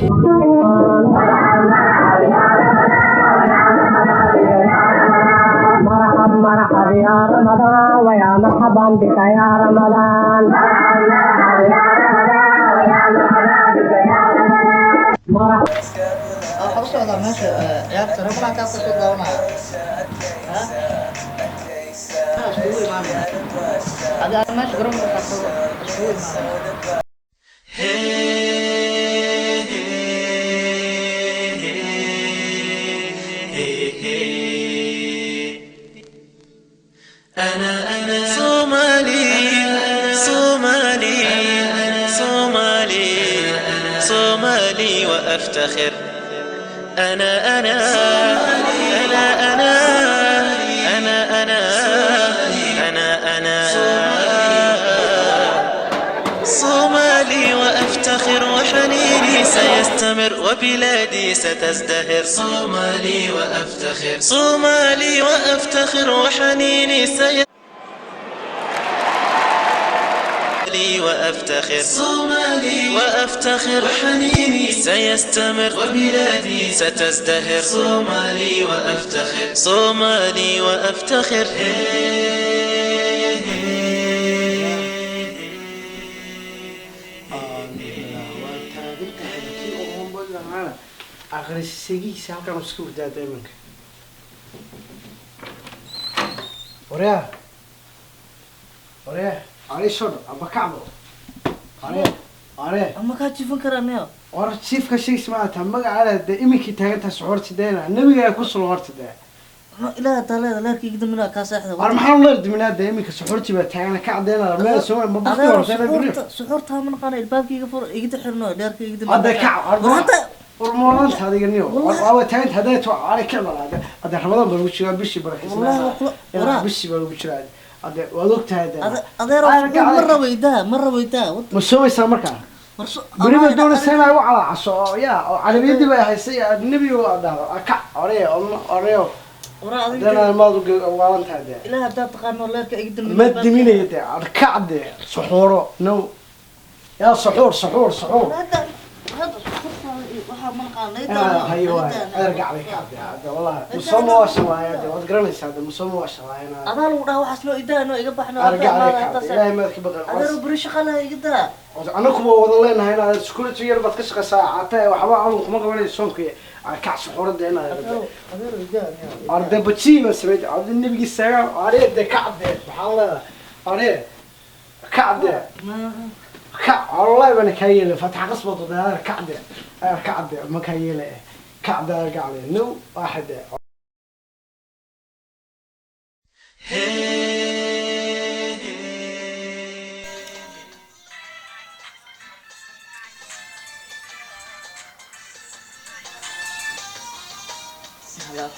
مرحب مرحب يا رمضان ويا مرحبا بك يا رمضان. مرحب. Waxaa u socdaa meesha ciyaarta Ramadan kaa kasoo daawanaya. Ha? Ha, iskugu imaanaya. Adi aan meesha garoonka tago, iskugu imaanaya. أنا أنا صومالي صومالي صومالي صومالي وأفتخر. أنا أنا أنا أنا أنا أنا أنا أنا صومالي وأفتخر، وحنيني سيستمر وبلادي ستزدهر. صومالي وأفتخر، صومالي وأفتخر، وحنيني سيستمر وأفتخر، صومالي وأفتخر، وحنيني سيستمر وبلادي ستزدهر. صومالي وأفتخر، صومالي وأفتخر. Waa taagantahay kii oo magacaana aqrisigiisa halkan iska wadaada iminka. Waryaa, waryaa, ari soo dho amba kacbo, are are. Ama kaa jiifan karaa niyo? War jiifka sheegis ma taa magacaada dee iminkii taagantahay suxuurta deena nabigaa ku sulo horta dee. No, ilaaha taa leeda leerka iga dambina kaa seexda. War maxaa leer diminaa dee? Iminka suxuurtii baa taagana, ka cadeynaa meel soo ma bakti Adeer, horta guryo. Suxuurta suxuurta ma naqaana, ilbaabka iga fur, igida xirno, leerka iga dambina. Hadda kac. War hadda. War moolanta adiga niyo. Wallahi. Waa taaganta hadday to ari kicbal hadda hadda Ramadaan baa lagu jiraa, bishii barakaysan. Wallahi waa kula waraa. Bishii baa lagu jiraa hadda, waad ogtahay dee. Adeer, Ay, ma rabo idaa, ma rabo idaa. Ma soomaysaa markaa? War so Beri bay doonaysaa inay u calaacaso oo ya oo carabiyadii bay haysay aad nebiga u dhahdo kac ore oreo. Waraa adiga. Hadana maad u waalan tahay dee. Ilaaha haddaad taqaano leerka iga dambina. Ma diminayo dee, kac dee, suxuuro no yaa suxuur suxuur suxuur. Hadda hadda suxuurta waxaa ma naqaana. Hayo waay adeer, gacday kacday hadda wallahi musooma waa shalaaya dee, waad garanaysaa dee, musooma waa shalaaya. Adaa lagu dhaha waxaas noo idaa, noo iga baxno. Argacday kacday, ilaahay maad ka baqan. Adeer, beri shaqa laha, iga daa. Anagu waa wada leenahay inaad security yar baad ka shaqaysaa caata, waxba anu kuma qabanayo soonka, kac suxuurada inaad Adeer, idaa. Arde baji baan sameeyay arde nabigii saaga are de kacde maxaa leedahay are kacde kac wallahi bana kaa yeelay fatax qasbad wadaadar kacde kacde ma kaa yeelay kacde gacde no واحد. Hello.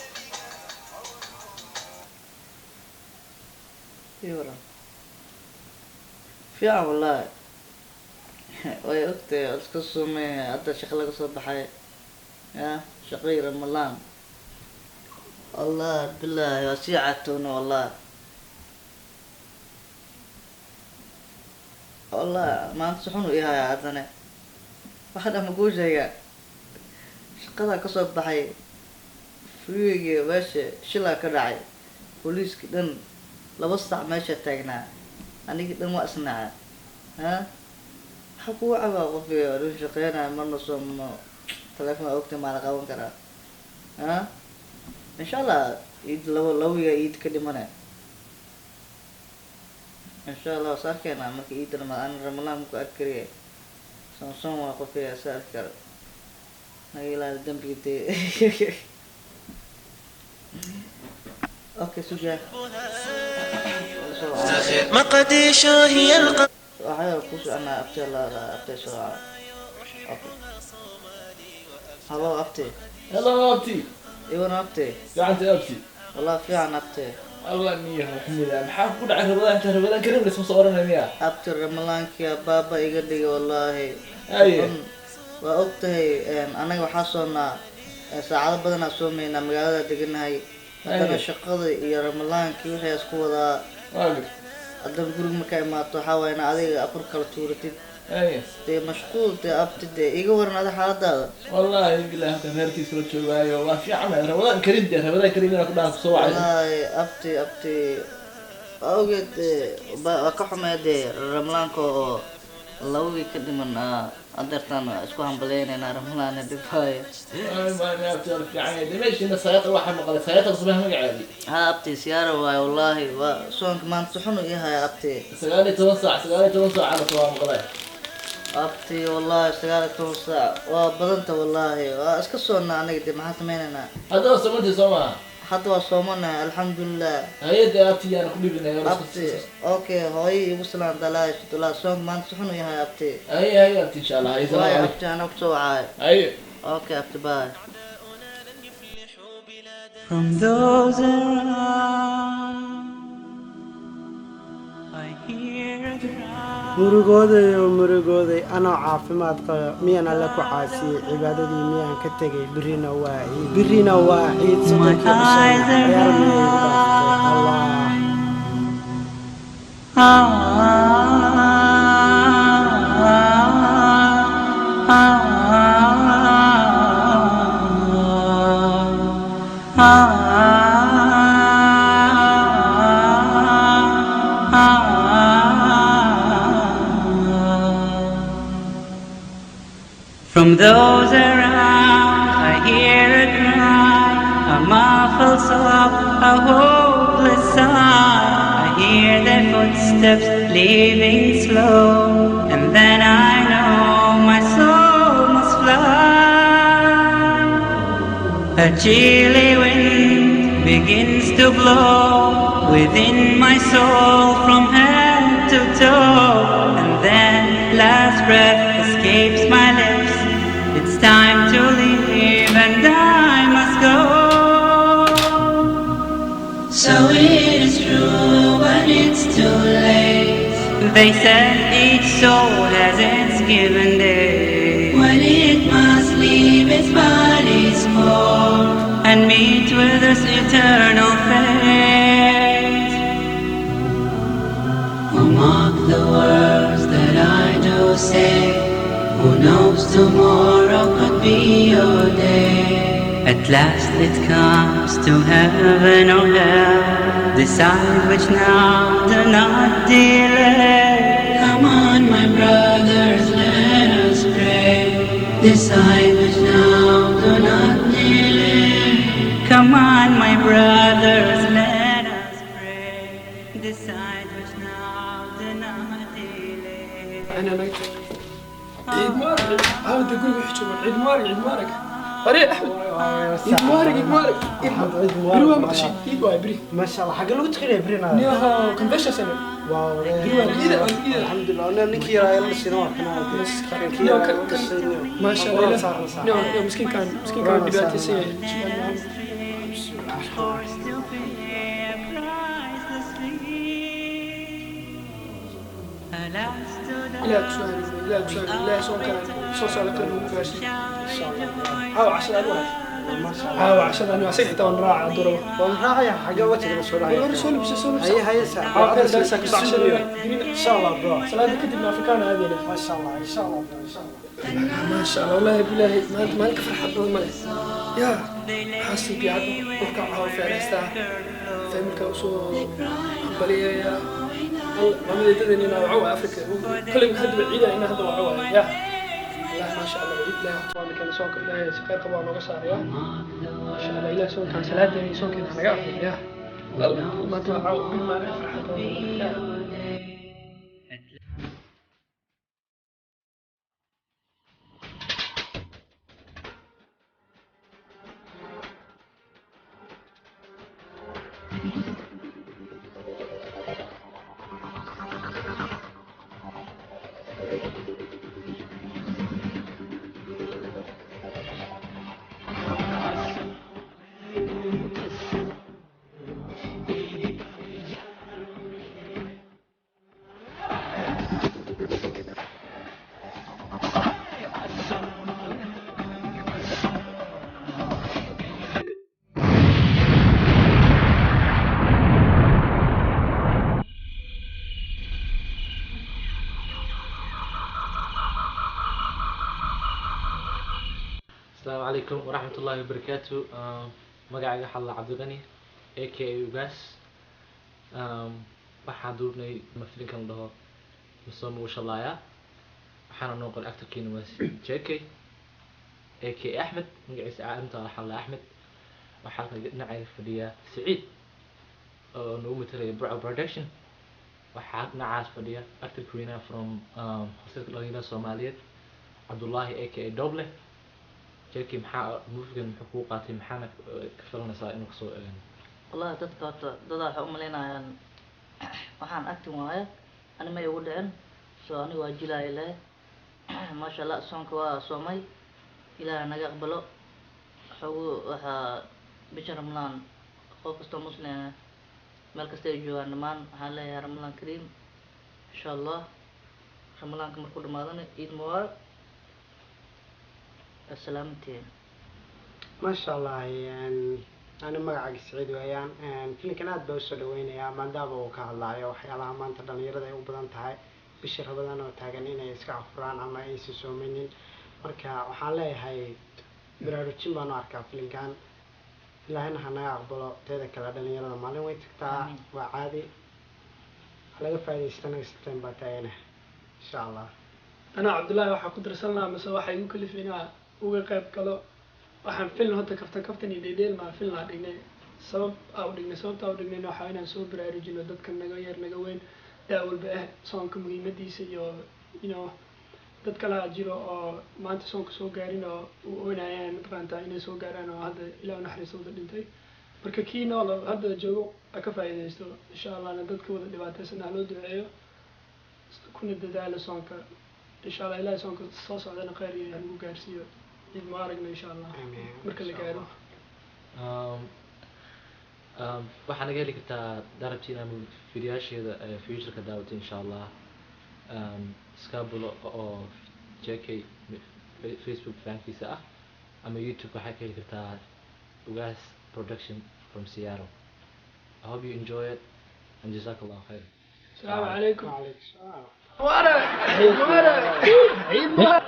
Ii waran. Fiican wallahi. Way ogtahay waa iska sumay hadda, shaqo laga soo baxay. Ya, shaqadii Ramadan. Allah billahi waa sii catoona wallahi. Wallahi maanta si xun u ii hayaa haddana. Waxa dhan ma kuu sheegaa. Shaqada ka soo baxay. Freeway meesha shilaa ka dhacay. Booliiska dhan 2 saac meesha taagnaa. Anigi dhan waa isnacay. Ha? Maxaa kugu cabaa qof dhan shaqeynaya marna soomo telefoon ogtay maa la qaban karaa? Ha? Insha Allah iid labo labo wiiga iid ka dhimanaya. Insha Allah was arkaynaa marka iid Ramadaan Ramadaan ku arki kariye. Soon soon waa qof sa arki karo. Naga ilaali dambiga dee. Okay, sugaa. مقديشو هي الق Waxaa ku soconaa abti la abti soo. Okay. Hello abti. Hello abti. Iwan abti. Gacanta abti. Wallah fiican abti. Allah niyaha xumida, maxaa ku dhacay Ramadaan? Inta Ramadaan karim laysma soo oranay miya? Abti, Ramadaankia baaba iga dhigay wallahi. Haye. Run, waa ogtahay anaga waxaa soonaa saacado badanaa soomaynaa, magaalada deganahay haddana. Haye. Shaqada iyo Ramadaankii wixii isku wadaa. Waa gartay. Haddana guriga markaa imaato waxaa waaya in adiga afur kala tuuratid. Haye. Dee mashquul dee abti dee iga waran ada xaaladaada. Wallaahi bilahi halkan reerkiisa la joogaayo waa fiican Ramadaan karim dee Ramadaan karim inaa ku dhahan kusoo wacay. Wallaahi abti abti awgeed dee waa ka xumee dee ramlaanka oo 2 wiig ka dhiman adeertaan isku hambaleynaynaa ramlaana dhibaayo. Ma abti waa fiican yahay dee meeshiina sayaata waxaa maqlay sayaata subax magaceedii. Haa abti siyaara waayo wallaahi waa soonka maanta si xun u ii haya abti. 19 saac 19 saac la soo maqlay. Abti wallaahi 19 saac waa badanta wallaahi waa iska soonnaa aniga dee maxaan sameynaynaa. Hadda waa soomantii soo maaha. Hadda waa soomanahay alxamdulilah. Hay'adda abti yaana ku dhibinay. Abti okay hooyo igu salaan dalaash dolaa soonka maanta si xun u yahay abti. Haye haye abti insha Allah haye salaam waay calaykum. Abti anaa kusoo wacaay. Haye. Okay abti bye. From those around, I hear a cry. Murugoodayo murugooday anoo caafimaad qaba miyaan alle ku caasiyey cibaadadii miyaan ka tegay birina waa ciid birina waa ciid My soddonkii cusub eyes are ciyaar miyay igu dhaaftay allah. From those around, I hear a cry, a muffled sob, a hopeless sigh. I hear their footsteps leaving slow, and then I know my soul must fly. A chilly wind begins to blow within my soul from head to toe, and then last breath escapes my lips. It's time to leave, and I must go. So it is true, but it's too late. They said each soul has its given day when it must leave its body's core and meet with its eternal fate. Oh, mark the words that I do say. Who knows, tomorrow could be your day. At last it comes to heaven or hell. Decide which now, do not delay. Come on, my brothers, let us pray. Decide which now, do not delay. Come on, my brothers, let us pray. Decide which now, do not delay. أنا نايت عيد مبارك عاود guriga wixii joogaan ciid mubaarak ciid mubaarak hore Axmed ciid mubaarak ciid mubaarak عيد beri waa مبارك. Maqashay ciid waay beri. ما شاء الله xagee lagu tukanaya birina? Niyaha convention center. Waa beri waa ciida waa ciida. Alxamdulilah ana ninkii yaraa la dhashay waa kana kii Niyo yaraa kan la dhashay. ما شاء الله niyo niyo miskiinkan miskiinkan dhibaataysan yahay. Forced to pay a priceless fee. Alas, to the Ilaah ku soo hanuuniyo ilaah ku soo hanuuniyo ilaah soonkan soo socda kan ugu gaarsiiyo caawa cashada anu hay ما شاء الله. Caawa cashada anu asaga xitaa waan raaca hadduu rabo. Waan raacaya xagee uga tagay soo dhacaya. War soo labisa soo labisa. Haye haye saaxiib. Caawa paradise ka soo cashanayna. إن شاء الله bro. Salaada kadibna Afrikaan aadayna. ما شاء الله إن شاء الله bro إن شاء الله. ما شاء الله والله بالله maanta maalin ka farxad badan ma leh yaa xaasi fiican dhulka caawa fiicaystaa family-ka usoo hambaliyaya maamadeedadeenina waxa waay Afrika kolley hadda ciida ina hadda waxa waay yaa والله ما شاء الله ciid ilaahay horta waa keena soonka ilaahay si khayr qaba waa nooga saaraya ما شاء الله ilaahay soonkaan salaadeena iyo soonkeena hanaga aqbal yaa maanta waa caawa bil maalin farxad badan yaa. Asalaamu calaykum waraxmat ullaahi wabarakaatu. Magacayga waxaa la Cabdiqani, aka Ugaas. Waxaan duubnay filimkan la dhaho Masoo Mugu Shalaaya. Waxaana noo qoray actorkiina waa JK, aka Axmed. Magaciisa inta waxaa la Axmed. Waxaa halkan dhinacayga fadhiya Saciid oo nagu matalaya Burco Production. Waxaa dhinacaas fadhiya actorka weynaha from hosteelka dhalinyarada Soomaaliyeed, Cabdullaahi, aka Doble. JK, maxaa moviegan muxuu kuu qaatay, maxaana ka filanaysaa inuu kasoo Wallahi dadka horta dadaa waxay umalaynayaan waxaan acting waaye. Ani ma igu dhicin, so aniga waa jilaaya leh. Maasha Allah, soonka waa soomay, Ilaahay naga aqbalo. Xogu waxaa bisha Ramadaan qof kastoo Muslim ah meel kasta ay joogaan dhammaan waxaan leeyahay Ramadaan kariim. Insha Allah Ramadaanka markuu dhamaadana ciid mubaarak, asalaamteen. Maasha Allah, ani magacayga Saciid weeyaan. Filimkan aad baa usoo dhaweynayaa maadaama uu ka hadlaayo waxyaalaha maanta dhalinyarada ay u badan tahay bishii Rabadaan oo taagan inay iska afuraan ama aysan soomeynin. Marka waxaan leeyahay baraarujin baan u arkaa filimkan. Ilaahayna ha naga aqbalo. Teeda kale, dhalinyarada maalin way tagtaa. Amiin. Waa caadi, ha laga faa'iidaysta next time baa taagana, insha Allah. Anaa Cabdullaahi waxaa ku darsan lahaa mase waxaa igu kalifay inaa uga qayb galo waxaan film horta kaftan kaftan iyo dheedheel maa film aa dhignay. Sabab aa u dhignay, sababta aa u dhignayna waxaa inaan soo baraarujino dadka naga yar, naga weyn, daa walba ah soonka muhiimadiisa iyo dad kale aa jiro oo maanta soonka soo gaarin oo u oynayaan mataqaantaa inay soo gaaraan oo hadda Ilaah u naxariisto wada dhintay. Marka kii nool oo hadda joogo ha ka faa'iidaysto, insha Allahna dadka wada dhibaataysan ha loo duceeyo, kuna dadaalo soonka, insha Allah. Ilahay soonka soo socdana khayr iyo halagu gaarsiiyo. Ciid mubaaragna, insha Allah. Amiin. Marka la Insha gaaro. Allah. Waxaa naga heli kartaa darabti inaa fiidiyaasheeda futureka daawatay, insha Allah, Scabulo oo JK Facebook fankiisa ah ama YouTube waxaa ka heli kartaa Ugaas Production from Seattle. I hope you enjoy it and jazakallah khair. Asalaamu calaykum. Wacalaykum salaam. Mubarak, mubarak, ciid mubarak.